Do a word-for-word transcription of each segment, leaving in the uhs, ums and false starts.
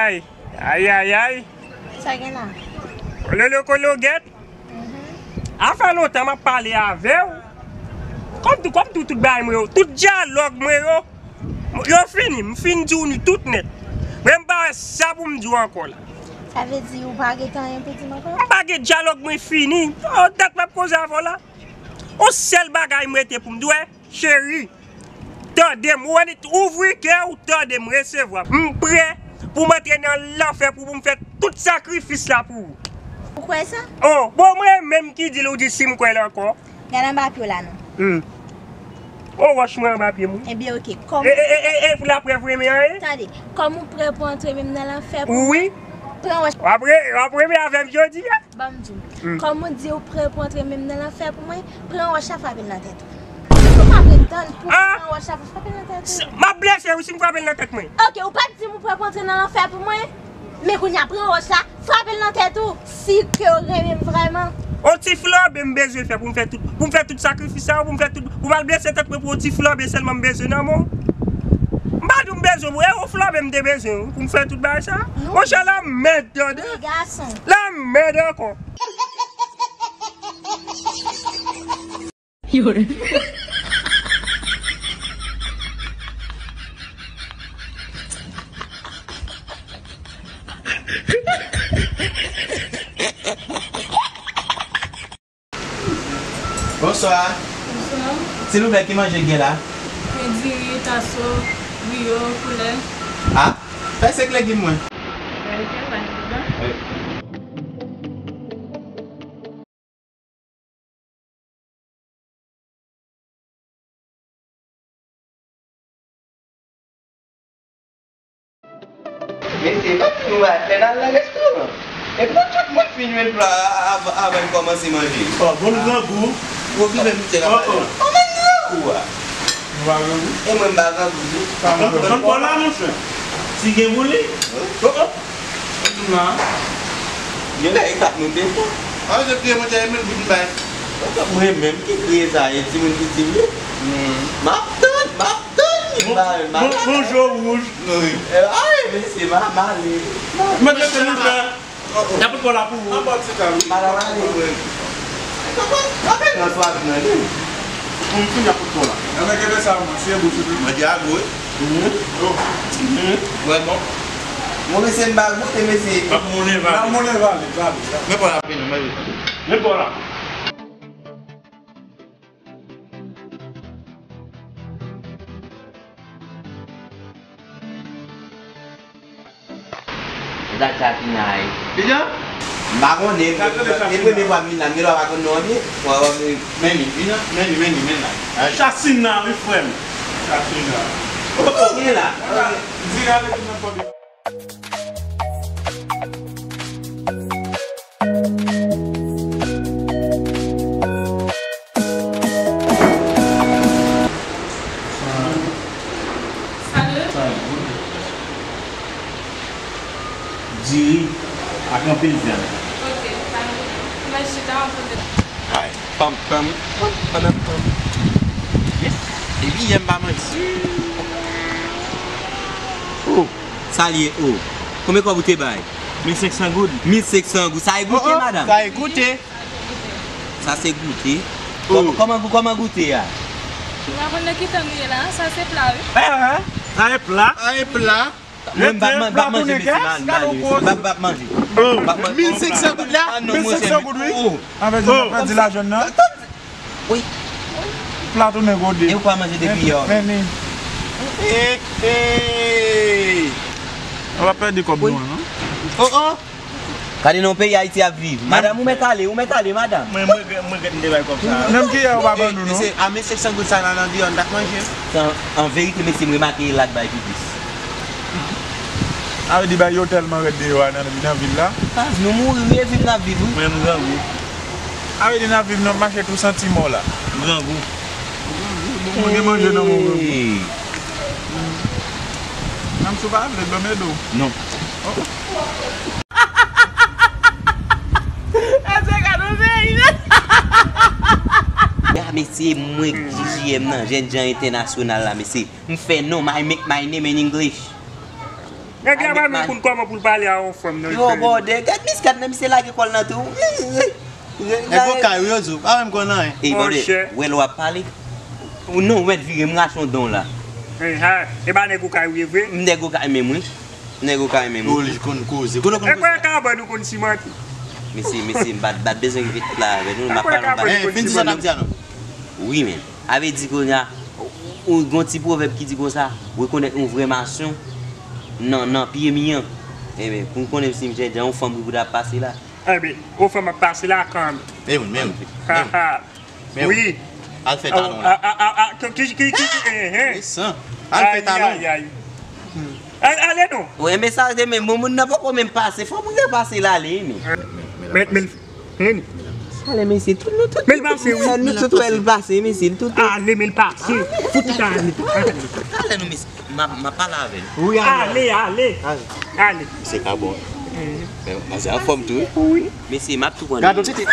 Ay, ay, ay, ay. Sa gen la? Lolo kologèt. A fè lontan m ap pale avè w. Kòm tou, kòm tou, tout bagay mwen yo, tout dyalòg mwen yo, yo fini. M fin di w ni tout nèt. Mwen m pa wè sa pou m di w ankò la. Sa vle di ou pa gen anyen pou di m ankò? M pa gen dyalòg, mwen fini. O, dat m ap koze avè w la. On sèl bagay m rete pou m di w, cheri. Tande m, ou annik ouvri kè w, tande m, resevwa. M prè pou m antre nan lanfè pou, pou m fè tout sakrifis la pou ou. Ou kwè sa? Oh, bon, mwen menm ki di l, ou di si m kwè l ankò. Gade anba pye w la non. Hmm. Oh, wòch mwen anba pye m, wi. Ebyen, oke. Kòm... E, e, e, e, e, pou laprèv renmen an, e? Tande, kòm ou prè pou antre menm nan lanfè pou mwen, pran wòch. W ap re-, w ap renmen avè m jodi a? Ban m di w. Hmm. Kòm ou di ou prè pou antre menm nan lanfè pou mwen, pran wòch la frape l nan tèt ou. Si w pa vle tann pou pran wòch la pou frape l nan tèt ou. M ap blese wi si m frape l nan tèt mwen. Oke, ou pa t di m ou prè pou antre nan lanfè pou mwen? Men kounye a, pran wòch la, frape l nan tèt ou. Si ke w renmen m vrèman. On ti flanbe m bezwen fè pou m fè tout, pou m fè tout sakrifis sa yo, pou m fè tout, pou m al blese tèt mwen pou on ti flanbe sèlman m bezwen nan men w. M pa di w m bezwen, e on flanbe m te bezwen wi, pou m fè tout bagay sa. Monchè, lanmèd, tande. Wi, gason. Lanmèd ankò. Bonswa. Bonswa. Silvouplè, ki manje k gen la? Gen diri, taso, griyo, poulè. Ah, fè senk legim mwen. Wi. Mesye, pa fin wè lè n al nan restoran. Epi nou tout moun fin jwenn pla a, a, avan n kòmanse manje. Oh, bon grangou. Ou ki menm misye ka pale. Oh, men grangou a. Nou pa grangou? E mwen m pa grangou tou. Konn pa la, monchè. Si gen pou li. Oh, oh. Konn la. Gen lè e kat nou te fè. Ah, se pye monchè e menm vin bay. Mwen menm ki kriye sa, e timoun ki di wi. M ap tann, m ap tann. Bon, bon, bonjou, wouj. Wi. Eh, ay, mesye, m a male. Mwen te fè nou fè. Y ap pran la pou ou. Madan ale. Apèl nan swa vin nan li. Pou m fin y ap pran la. Nan men kebe sa, mwen, se bouch ou. Mwen di a gwo. Mhm. Oh. Mhm. Vrèman. Mwen, mesye, m ba goute, mesye. M ap moulen vale. M ap moulen vale, vale, vale. Men pa la vin, men. Men pa la. E sa k Chasina ye? Kijan? M pa konnen, e premye fwa m vin la, m gen dwa pa konn non an byen. Wè, wè, men, men li, vin la, men li, men li, men la. Chasina, wi, frè m. Chasina. Ou konnen la. Di gade ki nan kòd. Salut. Diri ak anpil vyann. Ok, salut. Mwen chita an kote. Ay, pam, pam, pam, pam, pam. Epi yè m pa manti. Oh, sa l ye, oh. Konbyen kòb ou te bay? Mil senk san goud. Mil senk san goud. Sa e goute, madanm? Sa e goute. Sa se goute. Kòman, kòman gou-, kòman goute a? M pa konn nan ki tan nou ye la, sa se pla, wi. Sa e pla. Sa e pla. Mwen m pa, m pa manje, mesye, m pa, m pa manje. M pa, m pa manje. Mil senk san goud la? Mil senk san goud, wi. Anvè di, n ap pèdi lajan nan. Wi. Pla tounen gode. E ou pa manje depi yè. Men, men. Hey, hey. Ou pa pèdi kòb nou an, non? Oh, oh. Gade nan peyi Ayiti ap viv. Madanm, ou mèt ale, ou mèt ale, madanm. Mwen, mwen regrèt, mwen regrèt m te bay kòb sa. Menm ki yè ou pa ban nou, non? Mesye, a mil senk san goud sa la nan deyò, n t ap manje. An, an verite, mesye, m remake e la k bay pi plis. A vle di, bay yo tèlman rèd deyò a nan, nan vil la. Pas nou mouri, wi, e viv n ap viv, wi. Mwen, m grangou. A vle di, n ap viv, n ap mache tou santi mò la. M grangou. Bon, mwen gen manje nan men w, grangou. Hey. Menm si w pa vle, dlo m ede w. Non. Oh. Èske gade yon peyi, men? Ya, mesye, mwen G J M nan, jènjan entènasyonal la, mesye. M fè non, I make my name in English. Nèg la pa menm konn kòman pou l pale a yon fanm, non. Yo, bòdè, gad miskad nan, misye lage kò l nan tou. Nèg okay wi, yo di w pa menm konn anyen. Ey, bòdè, wè lè w ap pale. Ou non, ou mèt vire m rache yon don la. E pa nèg okay ou ye vre? M nèg okay menm wi. Nèg okay menm wi. Yo, li konn koze. Kote w konn koze? E kwen kabann ou konn simanti. Mesye, mesye, m pa t, pa t bezwen rive tout la avè nou, m ap pale anba. Fin di sa n ap di a non. Wi, men. A vle di kounye a, ou, ou gon ti pwovèb ki di konsa, rekonèt yon vrè masyon nan, nan pye mi an. Ebyen, pou m konnen si m jènjan, yon fanm ki pou ta pase la. Ebyen, yon fanm ap pase la kanmenm. Men wi, men wi. Men wi. Wi. Al fè talon la. Ki, ki, ki, ki, ki, eh, eh. Al fè talon. Ay, ay, ay. Al, ale non. Wi, men sa te men, bon, moun nan poko menm pase. Fò moun nan pase l ale, men. Men, men, men. Ale, mesye, tout nou, tout, men l pase, wi. Nou tout wè l pase, mesye, l tout. Ale, men l pase. Fout li ale. Ale. Ale non, mesye. M ap, m ap pale avè l. Wi, ale. Ale, ale. Ale. Ale. Misye ka bon. Men, misye anfòm tou, wi. Wi. Mesye, m ap tou pran. Gade yon tete.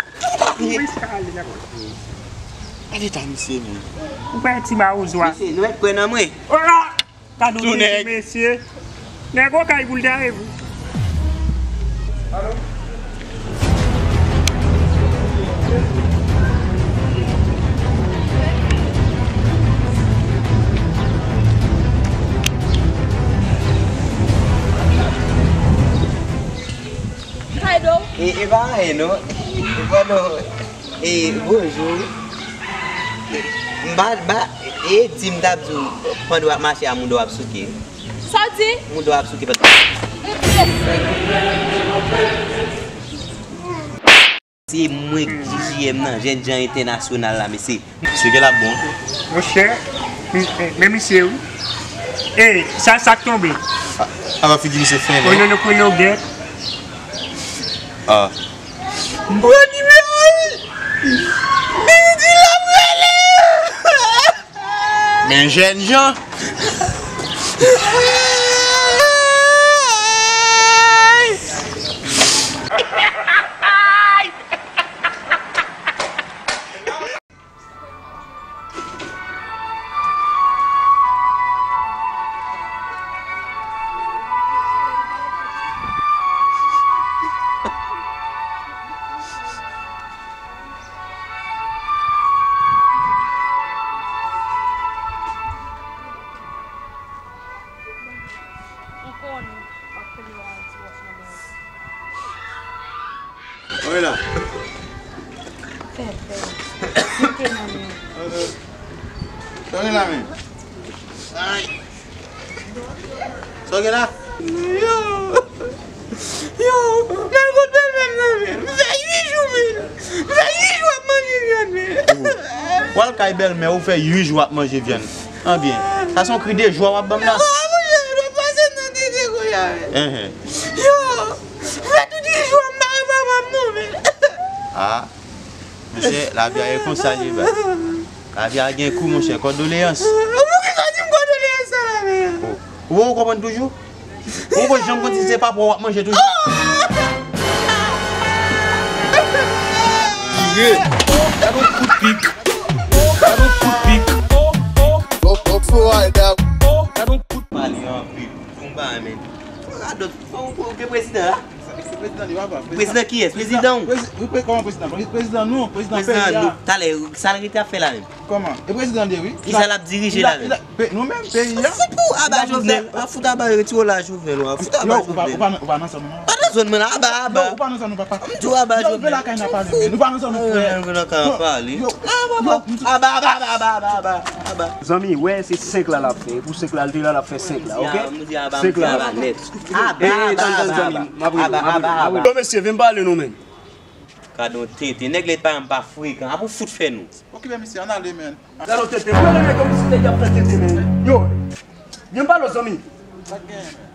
Wi, misye ale la. Gade eta misye, men. Ou pa ti mawozo a. Mesye, nou mèt kwè nan mwen. Ora! Gade yon tete, mesye. Nèg okay pou l ta ye, wi. E, e pa anyen non. E pa non. E, bonjou. M pa, ba, e, di m t ap di w, pandan w ap mache a, mouda w ap souke. Sa w di? Mouda w ap souke, paske se mwen ki J J M nan, jènjan entènasyonal la, mesye. Mesye gen la bon. Monchè, men misye wi. Ey, sa, sa k tonbe? Apa figi misye fennen. Kono, kono, gèt. Ah. M pran nimewo l. Men li di l ap rele. Men jènjan. Ankò nou ap pede yon ti wòch nan men. Anyen la. Fè, fè. Mete nan men. Anyen la, men. Ay. Sa w gen la? Yo! Yo! Bèl kote bèlmè m nan, men. M fè uit jou, men. M fè uit jou ap manje vyann, men. W al kay bèlmè, ou fè uit jou ap manje vyann. Anbyen, sa se yon kri de jwa w ap ban m la. Oh, monchè, nou pase nan tete kounye a, men. Enhen. Yo! M fè tout uit jou ap mare papa m, non, men. Ah. Monchè, lavi a e konsa l ye, ba. Lavi a gen kou, monchè. Kondoleyans. Poukisa w di m kondoleyans sa la, men? Oh. Ou poko konprann toujou? Ou poko janm konn si se papa w ap manje toujou? Tire! Gade yon kout pik! Gade yon kout pik! Gade yon kout pale anpil. Fon ba, men. Radòt, fò ou gen prezidan la. Prezidan li, papa. Prezidan kiyès? Prezidan ou? Prezi-, wi, pre-, kòman prezidan? Prezi-, prezidan nou, prezidan peyi a. Prezidan nou. Talè, sa l rete ap fè la menm? Kòman? E prezidan li ye, wi. Kisa l ap dirije la menm? Pe-, nou menm, peyi a. Fout pou aba Jovenel. A fout aba retire la Jovenel. A fout aba Jovenel. Ou pa, ou pa, ou pa nan zòn mwen, non? Pa nan zòn mwen la, aba, aba. Yo, ou pa nan zòn nou, papa. M di w aba Jovenel. Yo, vin lakay n ap pale, men. Nou pa nan zòn nou, frè. Aba, aba, aba, aba, aba, aba. Zanmi, wè, se senk la l ap fè. E pou senk la, l te la, l ap fè senk la, oke? Senk la. Aba, aba, aba, aba. Aba, aba, aba. Yo, mesye, vin pale nou menm. Gade yon tenten. Nèg la pa janm pa frekan. Apa w fout fè nou? Okipe misye, ann ale, men. Gade yon tenten. Gade nèg yo, misye, nèg y ap fè tenten, men. Yo, vin pale, zanmi. Sa k genyen, men?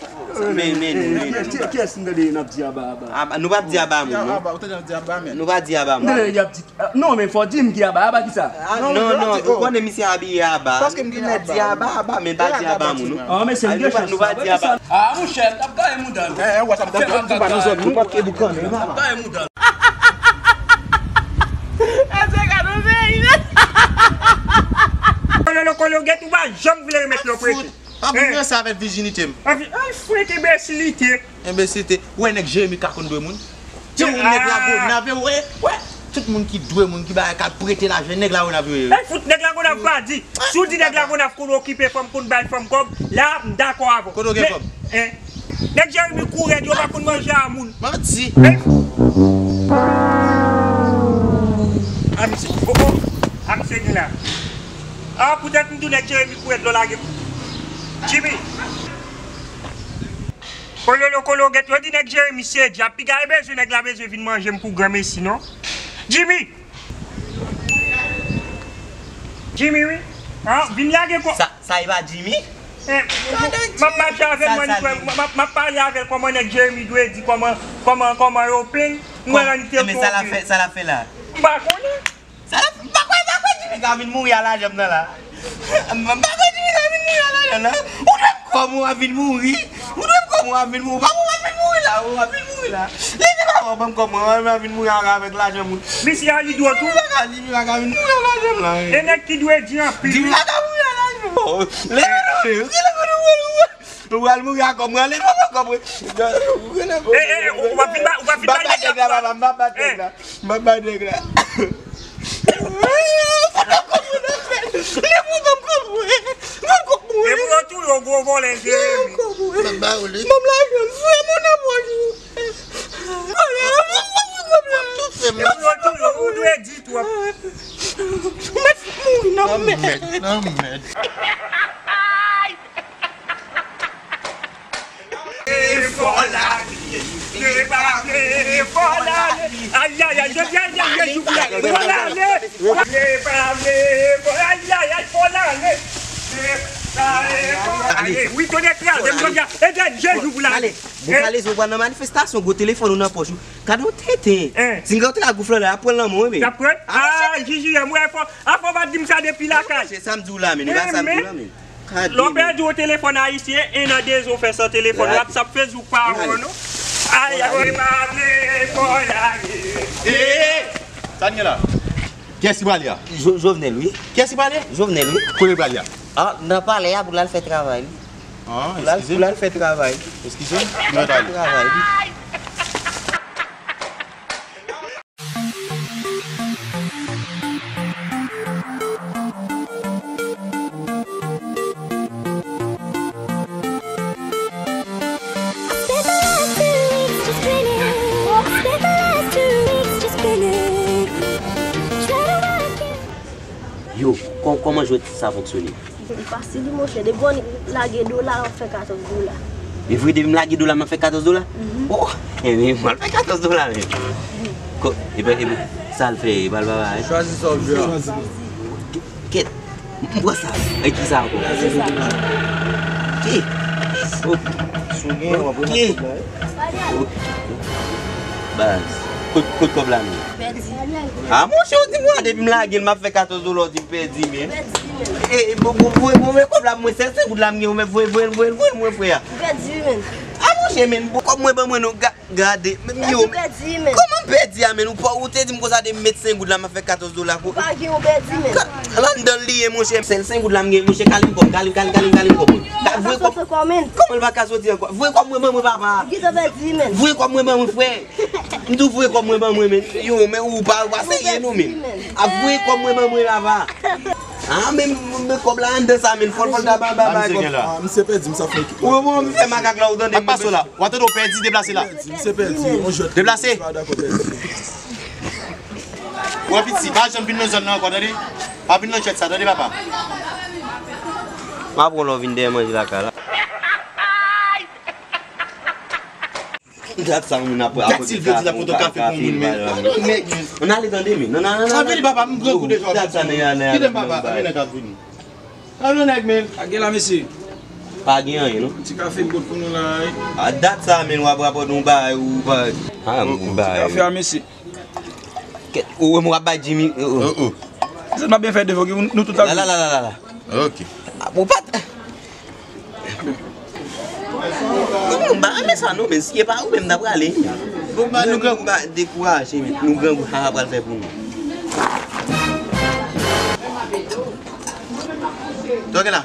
Men, men, men, men. Kiyès, kiyès nou tande n ap di aba, aba? Aba, nou pa di aba moun, non. Aba, ou tande n ap di aba, men. Nou pa di aba moun. Tande y ap di, ah, non, men fò di m ki aba, aba kisa? Ah, non, non, ou konnen misye abiye aba. Paske m gen aba. Di aba, aba, men pa di aba moun, non. Ah, mesye, m gen chans. Nou pa di aba. Ah, monchè, l ap gaye mouda l. Eh, eh, wè sa m t ap di. Nou pa nan zòn nou. L ap gaye mouda l. Èske gade yon peyi, men? Kololo, kolo, gèt, ou pa janm vle remèt non prete. Mwen ranse avèk vijinite m. Anfi, ay, frenk enbesilite. Enbesilite. Ou wè nèg Jeremi ka konn dwe moun? Se ou nèg Lagonav, wè, wè. Tout moun ki dwe moun, ki bagay, ka prete lajan, nèg Lagonav yo ye. Ay, fout nèg Lagonav pa di. Si w di nèg Lagonav konn okipe fanm, konn bay fanm kòb, la, m dakò avè w. Kote w gen kòb? Nèg Jeremi kou rèd, yo pa konn manje a moun. Manti. Ey! A misye, oh, oh. A misye gen la. A, poutèt m di w nèg Jeremi kou rèd lò lage m. Jimmy. Kololo kolo gèt, yo di nèg Jeremi se dyab. Piga e bezwen nèg la bezwen vin manje m pou granmesi, non? Jimmy! Jimmy, wi. An, vin lage kò. Sa, sa e pa Jimmy? Eh, m ap mache avè l, m ap, m ap pale avè l kòman nèg Jeremi dwe di, kòman, kòman, kòman yo plenn. M wè nan li te tonbe. Sa l ap fè, sa l ap fè la? M pa konnen. Sa l ap, m pa kwè, m pa kwè Jimmy ka vin mouri a lajan m nan la. M pa kwè Jimmy ka vin mouri a lajan nan. Ou dwe m kòb ou ap vin mouri. Ou dwe m kòb ou ap vin mouri. Papa w ap vin mouri la, ou ap vin mouri la. Leve papa w ban m kòb mwen, ou ap vin mouri avèk lajan moun. Misye a li dwòl tou. Li pa ka, li pa ka vin mouri a lajan m la. E nèg ki dwe di anpil. Jimmy pa ka mouri a lajan m. Leve non, leve, leve, leve. Ou pral mouri ak kòb mwen, ale non, non, kòb mwen. Eh, eh, ou pa fin ba, ou pa fin ba nèg la, papa, m pa bat nèg la. M pa bat nèg la. Fout kòb mwen nan fè. Lè mwen ban m kòb mwen. Ban m kòb mwen. E pou yo touye w gwo vòlè, Jeremi. Ban m ba ou li. Ban m lajan m, frè, mwen nan pòch ou. Vòlè, ban m kòb mwen. E pou yo touye w, ou dwe di twòp. Mèt mouri nan mèd. Nan mèd, nan mèd. Fò lage, vle pa vle, fò lage. Ayayay, jodi a, ayayay, Jezi pou lale. Fò lale. Vle pa vle, fò, ayayay, fò lale. Vle pa vle, fò lale. Wi, tonnè kraze m jodi a. E gad, Jezi pou lale. Bon, Kalezo, ou pral nan manifestasyon, gwo telefòn ou nan pòch ou. Gad yon tenten. Si m gen yon tenten ak gwo flannèl la, y ap pran l nan men w, wi, men. Y ap pran? Ah, Jiji, m wè fò. A fò w pa t di m sa depi lakay. Sa m di w la, men. E pa sa m di w la, men. Lè w pèdi yon telefòn ayisyen, en an de zon fè san telefòn, WhatsApp, Facebook pa wè w non. Ay, ay, pa vle, fò lage. Sa n gen la? Kiyès ki prale a? Jo-, Jovenel, wi. Kiyès ki prale? Jovenel, wi. Kote l prale a? Ah, nan palè a pou l al fè travay li. Ah, eskize m. Pou l al fè travay li. Eskize m. Pou l al fè travay li. Yo, kò-, kòman jwèt sa fonksyone? Li fasil wi monchè, depi w annik lage dola, w ap fè katòz dola. E vre, depi m lage dola, m ap fè katòz dola? Mhm. Oh, ebyen, m al fè katòz dola menm. Ko-, epi, epi, sa l fè, e pa l papa, hein? Chwazi sa w vle a. Kèt, m pran sa. E ki sa ankò? Se sa. Ok. Ok. Ok. Baz, kot, kot kòb la menm? Pèdi. Ah, monchè, ou di m, depi m lage l, m ap fè katòz dola, ou di m pèdi, men. Pèdi, men. E, e, bon, bon, bon, bon, men kòb la, mwen, sèl senk goud la m gen, ou mèt voye, voye, voye, voye, mwen, frè a. Ou pèdi, men. Ah, monchè, men, bon, kòb mwen, ban mwen, non, ga-, gade, men, yo, ou pèdi, men. Kòman m pèdi a, men? Ou pa, ou te di m konsa, de m met senk goud la, m ap fè katòz dola, ko. Ou pa gen, ou pèdi, men. Ka-, la anndan l li ye, monchè. Sèl senk goud la m gen, monchè, kale m kòb, kale m, kale m, kale m, kale m kòb mwen. Ka-, voye kòb. Kòman l pa ka soti ankò? Voye kòb mwen, ban mwen, papa. Ou gentan pèdi, men. Voye kòb mwen, ban mwen, frè. M di w voye kòb mwen ban mwen, men. Yo, men ou pa, ou pa serye non, men. A voye kòb mwen ban mwen, papa. Ah, men, men kòb la anndan sa, men. Fò l, fò l ta ba, ba, ba kòb. Ah, misye pèdi, m sa fè ki. Ou, ou, ou fè makak la, ou tande. Ak paso la. Ou tande, ou pèdi, deplase la. Misye pèdi, on jwèt. Deplase. Pa dakò, pèdi. Ou wè piti, pa janm vin nan zòn nan ankò, tande. Pa vin nan jwèt sa, tande, papa. M ap wè w lè w vin dèyè manje lakay la. Dat sa moun ap, ap pote kafe pou kafe pou moun, men. Ann ale tande, men. Ann ale, papa, m grangou deja. Dat sa, men, ale, ale. Kite m, papa, ann ale, nèg ap vini. Ann ale, nèg, men. Sa gen la, mesye? Pa gen anyen, non. Ti kafe m pot pou nou la, wi. A dat sa, men, w ap rapòte yon bagay ou pa. Ah, yon bagay. Ti kafe a, mesye. Kèt, ou wè m w ap bay Jimmy. Oh, oh. Sa m ap byen fè devan nou tout ap. La, la, la, la, la. Ok. Ah, bon, pa t-, non, m pa renmen sa non, men si e pa ou menm n ap prale. Bon, ba nou grangou, ba dekouraje, men nou grangou, sa pral fè pou nou. Tòke la.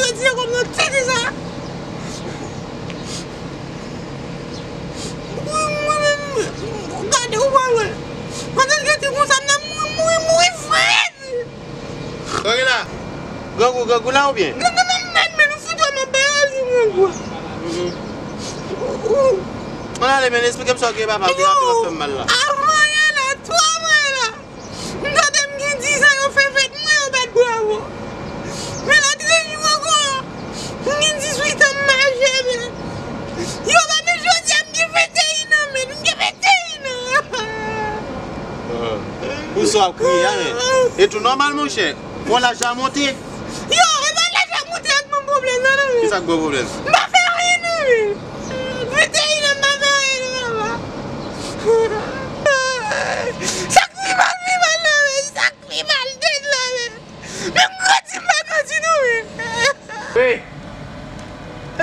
bezwen tire kòb nan tèt li sa. Mwen menm, gade ou pa wè. Pandan l rete konsa, m nan mouri, mouri, mouri frèt. Grangou la? Grangou, grangou la oubyen? Grangou nan mèt, men nou fout wè m ap bay razi grangou. Ann ale, men esplike m sa w gen papa, m te raple w ap fè m mal la. Avan yè la, twò mwen la. M tande m gen diz an, yo fè fèt mwen, yo bat bravo. Men la trèz jou ankò, m gen dizuit an, m maje, men yo pa men jodi a, m gen venteyen an, men m gen venteyen an. Pou sa w ap kriye a, men. E tou nòmal, monchè. Bon, laj la monte. Yo, e pa laj la monte ak mwen pwoblèm nan, non, men. Kisa k ba w pwoblèm? M pa fè anyen, non, men. Venteyen an, m pa fè anyen, non, papa. Sa k pi mal, pi mal, non, men. Sa k pi mal, dèd la, men. Men m grandi, m pa grandi, non, men. Wi.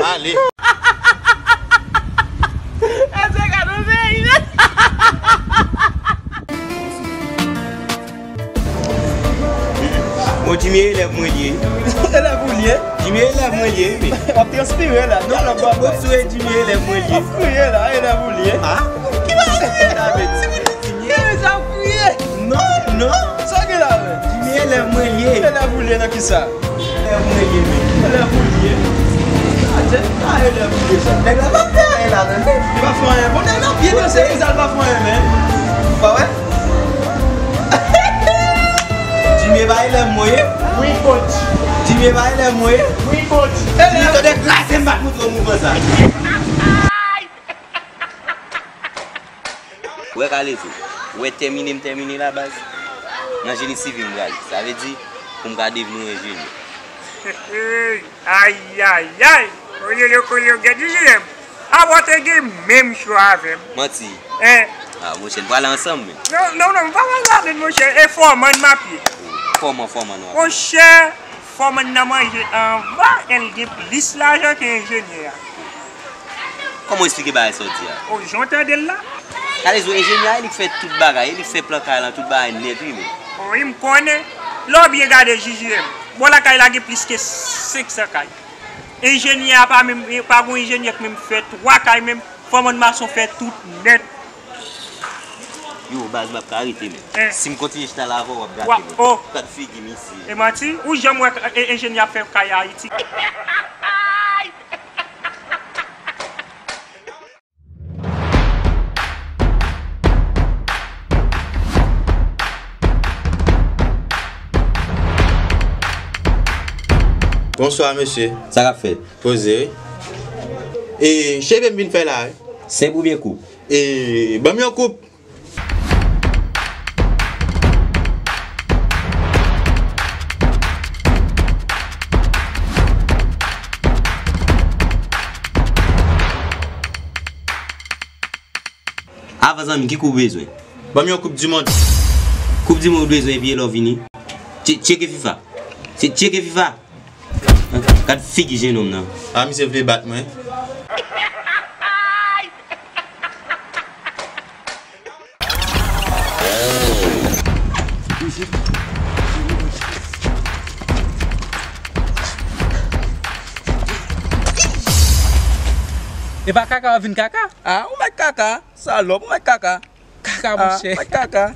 Ale. Èske gade yon peyi, men? Bon, Jimmy, elèv mwen li ye. Elèv ou li ye? Jimmy, elèv mwen li ye, wi. W ap transpire la. Non, non, bon, bon, sou Jimmy, elèv mwen li ye. W ap kriye la, elèv ou li ye. Ah? Ki bagay kriye la, men? Ti moun nan Jimmy. Elèv sa ap kriye. Non, non. Sa gen la, men? Jimmy, elèv mwen li ye. Elèv ou li ye nan kisa? Elèv mwen li ye, men. Elèv ou li ye. Adje, pa elèv ou li ye, sa. Nèg la pa fè anyen la, men. Li pa fè anyen. Bon, nèg la byen danse, Rizal pa fè anyen, men. Ou pa wè? Jimmy pa elèv mwen ye. Wi, coach. Jimmy pa elèv mwen ye. Wi, coach. Jimmy, tande kraze m, m pa t montre w mouvman sa. Ou wè Kalezo, ou wè tèmine m tèmine la, baz. Nan jeni sivil m prale. Sa vle di, pou m ka devni yon enjenyè. Ayayay! Olye, olye, olye, gade J M. Apa w te gen menm chwa avè m? Manti. Hein? Ah, monchè, n prale ansanm, men. Non, non, non, m pa pral avè l, monchè. E fòman m ap ye. Fòman, fòman w ap ye. Monchè, fòman nan manje anvan, e l gen plis lajan ke enjenyè a. Kòman w eksplike bagay sa w di a? O, jan w tande l la? Kalezo, enjenyè a, e li k fè tout bagay, e li k fè plan kay lan, tout bagay nèt, wi, men. O, wi, m konnen. Lè w byen gade J J M, bò lakay la gen plis ke senk san kay. Enjenyè a pa menm, pa gon enjenyè k menm fè twa kay menm, fòman mason fè tout nèt. Yo, baz, m ap ka rete, men. Eh. Si m kontinye chita la avè w, w ap gate, men. Gad figi misye. E manti, ou janm wè, e, enjenyè ap fè kay Ayiti? Bonswa, mesye. Sa k ap fèt? Poze, wi. E, cheve m vin fè la, wi. Senp oubyen koup? E, ban m yon koup. Avan zanmi, ki koup ou bezwen? Ban m yon koup di mond. Koup di mond ou bezwen epi e lè w vini? Tche-, tcheke fifa. Se tcheke fifa. Gad figi jennonm nan. A, misye vle bat mwen. E pa kaka w ap vin kaka? A, ou mèt kaka, salòp, ou mèt kaka. Kaka, monchè. A, mèt kaka.